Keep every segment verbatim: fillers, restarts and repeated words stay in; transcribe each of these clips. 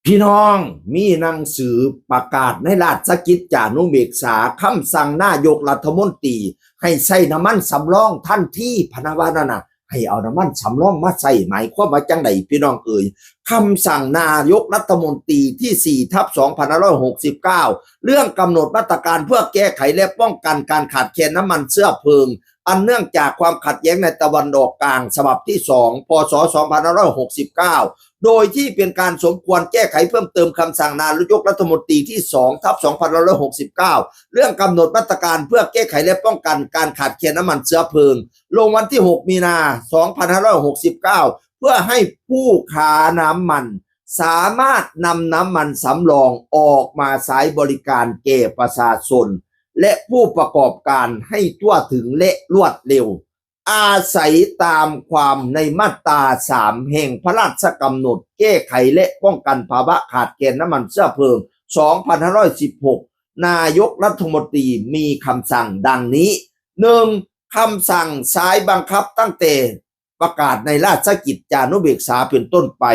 พี่น้อง มีหนังสือประกาศในราชกิจจานุเบกษา คำสั่งนายกรัฐมนตรี ให้ใส่น้ำมันสำรองทันที พะนะว่านั่นน่ะ ให้เอาน้ำมันสำรองมาใส่ หมายความว่าจังไดพี่น้องเอ๋ย คำสั่งนายกรัฐมนตรีที่ สี่ทับสองพันห้าร้อยหกสิบเก้า เรื่องกำหนดมาตรการเพื่อแก้ไขและป้องกันการขาดแคลนน้ำมันเชื้อเพลิง อันเนื่องจากความขัดแย้งในตะวันออกกลาง ฉบับที่ สอง พ.ศ. สองพันห้าร้อยหกสิบเก้า โดยที่เป็นการสมควรแก้ไขเพิ่มเติมคำสั่งนายกรัฐมนตรีที่ สองทับสองพันห้าร้อยหกสิบเก้า เรื่องกำหนดมาตรการเพื่อแก้ไขและป้องกันการขาดแคลนน้ำมันเชื้อเพลิง ลงวันที่ หก มีนา สองพันห้าร้อยหกสิบเก้า เพื่อให้ผู้ค้าน้ำมัน สามารถนำน้ำมันสำรองออกมาใช้บริการแก่ประชาชน และผู้ประกอบการให้ทั่วถึงและรวดเร็ว อาศัยตามความในมาตรา สาม แห่งพระราชกำหนดแก้ไขและป้องกันภาวะขาดแคลนน้ำมันเชื้อเพลิง สองพันห้าร้อยสิบหก นายกรัฐมนตรีมีคำสั่งดังนี้ หนึ่ง คำสั่งใช้บังคับตั้งแต่ประกาศในราชกิจจานุเบกษาเป็นต้นไป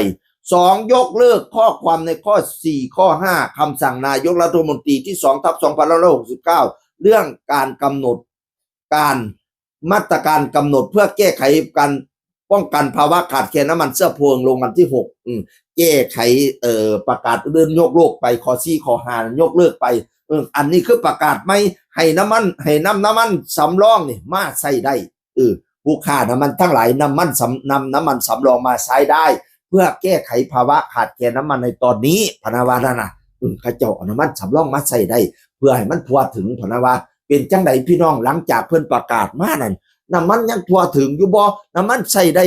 สอง ยกเลิกข้อความในข้อ สี่ ข้อ ห้า คำสั่งนายกรัฐมนตรีที่ สองทับสองพันห้าร้อยหกสิบเก้า เรื่องการกำหนดการ มาตรการกำหนดเพื่อแก้ไขการป้องกันภาวะขาดแคลนน้ำมันเชื้อเพลิง ลงวันที่ หก อืม แก้ไข เอ่อ ประกาศเรื่องยกเลิกไป ข้อ สี่ ข้อ ห้า ยกเลิกไป เออ อันนี้คือประกาศใหม่ ให้น้ำมัน ให้นำน้ำมันสำรองนี่มาใช้ได้ เออ ผู้ค้าน้ำมันทั้งหลาย น้ำมันสำ นำน้ำมันสำรองมาใช้ได้ เพื่อแก้ไขภาวะขาดแคลนน้ำมันในตอนนี้ พะนะว่านั่นน่ะ อืม เขาเจ้าเอาน้ำมันสำรองมาใช้ได้ เพื่อให้มันทั่วถึง พะนะว่า เป็นจังใดพี่น้อง หลังจากเพิ่นประกาศมานั่น น้ำมันยังทั่วถึงอยู่บ่ น้ำมันใช้ได้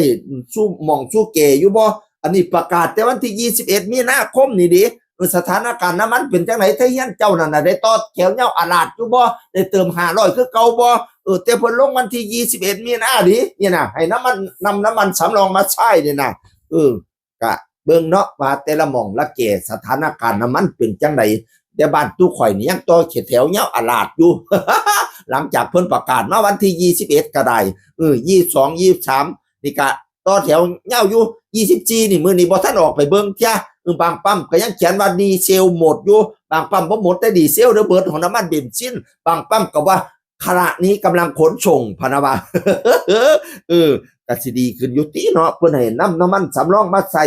สู่หม่องสู่แก่อยู่บ่ อันนี้ประกาศแต่วันที่ ยี่สิบเอ็ด มีนาคมนี่เด้ เออ สถานการณ์น้ำมันเป็นจังได ไทเฮียนเจ้านั่นน่ะ ได้ต่อแถวยาวอาลาดอยู่บ่ ได้เติม ห้าร้อย คือเก่าบ่ เออ แต่เพิ่นลงวันที่ ยี่สิบเอ็ด มีนาเด้ นี่น่ะ ให้น้ำมัน นำน้ำมันสำรองมาใช้นี่น่ะ เออ กะเบิ่งเนาะว่าแต่ละหม่องละแก่ สถานการณ์น้ำมันเป็นจังได แต่บ้านตุ๊ข่อยนี่ยังต่อแถวยาวอาลาดอยู่ หลังจากเพิ่นประกาศมาวันที่ ยี่สิบเอ็ด ก็ได้ เออ ยี่สิบสอง ยี่สิบสาม นี่กะต่อแถวยาวอยู่ ยี่สิบสี่ นี่ มื้อนี้บ่ทันออกไปเบิ่งเทื่อ เออ บางปั๊มก็ยังเขียนว่าดีเซลหมดอยู่ บางปั๊มบ่หมดแต่ดีเซลเด้อ เบิดของน้ำมันเบนซิน บางปั๊มก็ว่าขณะนี้กำลังขนส่ง พะนะว่า เออ ก็สิดีขึ้นอยู่ติเนาะ เพิ่นให้นำน้ำมันสำรองมาใช้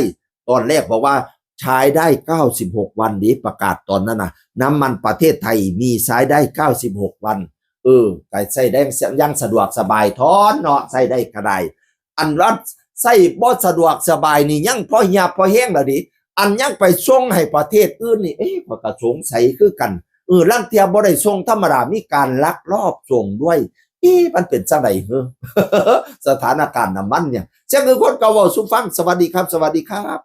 ตอนแรกบอกว่าใช้ได้ เก้าสิบหก วันเด้ ประกาศตอนนั้นน่ะ น้ำมันประเทศไทยมีใช้ได้ เก้าสิบหก วัน เออ ก็ใช้ได้อย่างสะดวกสบายท้อนเนาะ ใช้ได้ก็ได้ อันว่าใช้บ่สะดวกสบายนี่ยังพอเหียพอแฮงแล้วเด้ อันยังไปส่งให้ประเทศอื่นนี่ เอ๊ะ ข้อยก็สงสัยคือกัน เออ ลางเทื่อบ่ได้ส่งธรรมดา มีการลักลอบส่งด้วย เอ๊ะ มันเป็นจังได๋เหรอ สถานการณ์น้ำมันเนี่ย เสียงคือคนเก่าเว้าสู่ฟัง สวัสดีครับ สวัสดีครับ